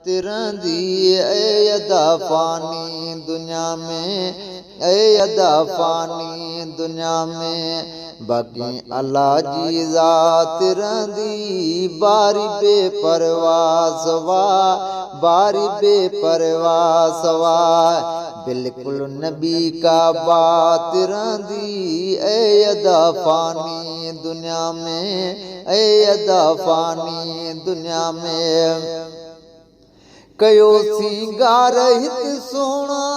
رهندي، اي ادا فاني دنيا ۾، اي ادا فاني دنيا ۾، باقي الله جي ذات رهندي، باري بي پرواهه سوا، باري بي پرواهه سوا، بلڪل نبي ڪا بات رهندي، اي ادا فاني دنيا ۾، اي ادا فاني دنيا ۾. ڪيو سينگار هت سهڻا،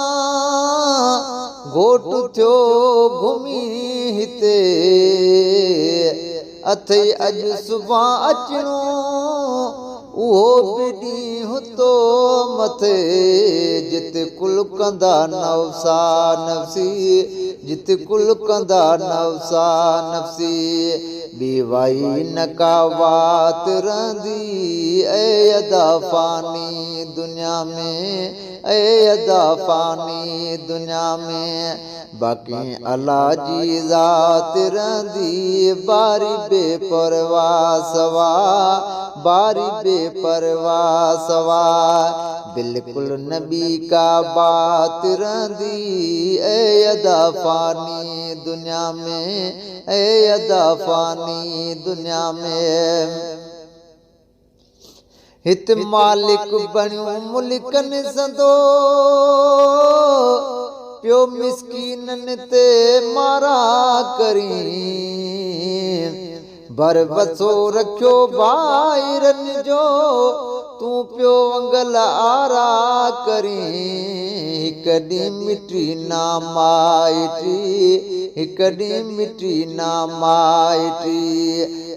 گهوٽ ٿيو گهمي هتي، اٿئي اڄ سڀان اچڻو، اهو به ڏينهن تو مٿي، جت ڪل ڪندا نفسا نفسي، جت ڪل ڪندا نفسا نفسي، ٻي وائي نه ڪا وات رهندي، اي ادا فاني دنيا ۾، اي ادا فاني دنيا ۾، باقي الله جي ذات رهندي، باري بي پرواهه سوا، باري بي پرواهه سوا، بلڪل نه ٻي ڪا بات رهندي، اي ادا فاني دنيا ۾، اي ادا فاني دنيا ۾. هت مالڪ بڻيو ملڪن سندو، پيو مسڪينن تي مارا ڪرين، ڀروسو رکيو ڀائرن جو، تون پيو انگل آرا ڪرين، هڪ ڏينهن مٽي نا مائٽي، هڪ ڏينهن مٽي نا مائٽي،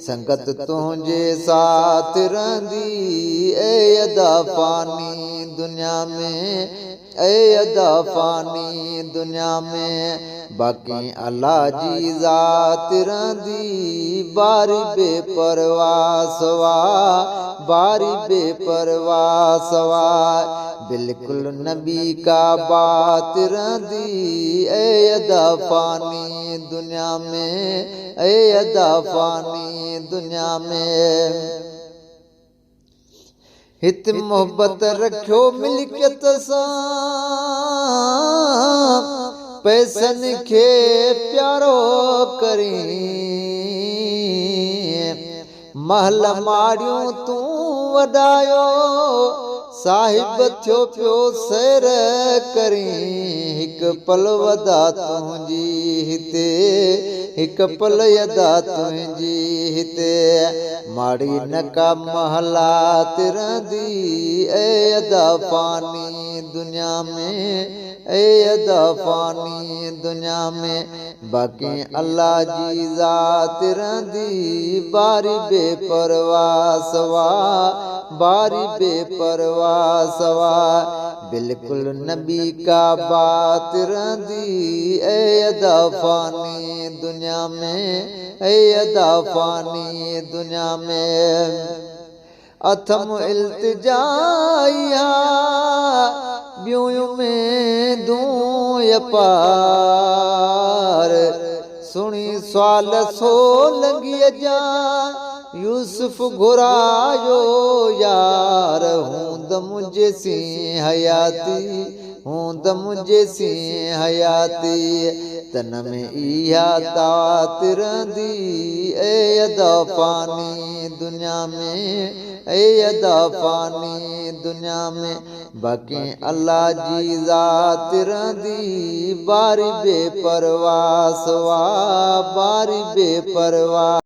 سنگت تنهنجي ساٿ رهندي، اي ادا فاني دنيا ۾، اي ادا فاني دنيا ۾، باقي الله جي ذات رهندي، باري بي پرواهه سوا، باري بي پرواهه سوا، بلڪل نه ٻي ڪا بات رهندي، اي ادا فاني دنيا ۾، اي ادا فاني دنيا ۾. هت محبت رکيو ملڪيت سان، پئسن کي پيارو ڪرين، محل ماڙيون تون وڏايو، صاحب ٿيو پيو سير ڪرين، هڪ پل ودا تنهنجي هتي، هڪ پل ادا تنهنجي هتي، ماڙي نه ڪا محلات رهندي، اي ادا فاني دنيا ۾، اي ادا فاني دنيا ۾، باقي الله جي ذات رهندي، باري بي پرواهه سوا، باري بي پرواهه سوا، بلڪل نه ٻي ڪا بات رهندي، اي ادا فاني دنيا ۾، اي ادا فاني دنيا ۾. اٿم التجا اها، ٻيون اميدون اپار، سڻي سوال سو لنگهي جا، يوسف گهرايو يار، هوند منهنجي سين حياتي، هوند منهنجي سين حياتي، تن ۾ اها تات رهندي، اي ادا فاني دنيا ۾، اي ادا فاني دنيا ۾، باقي الله جي ذات رهندي، باري بي پرواهه سوا، باري بي پرواهه.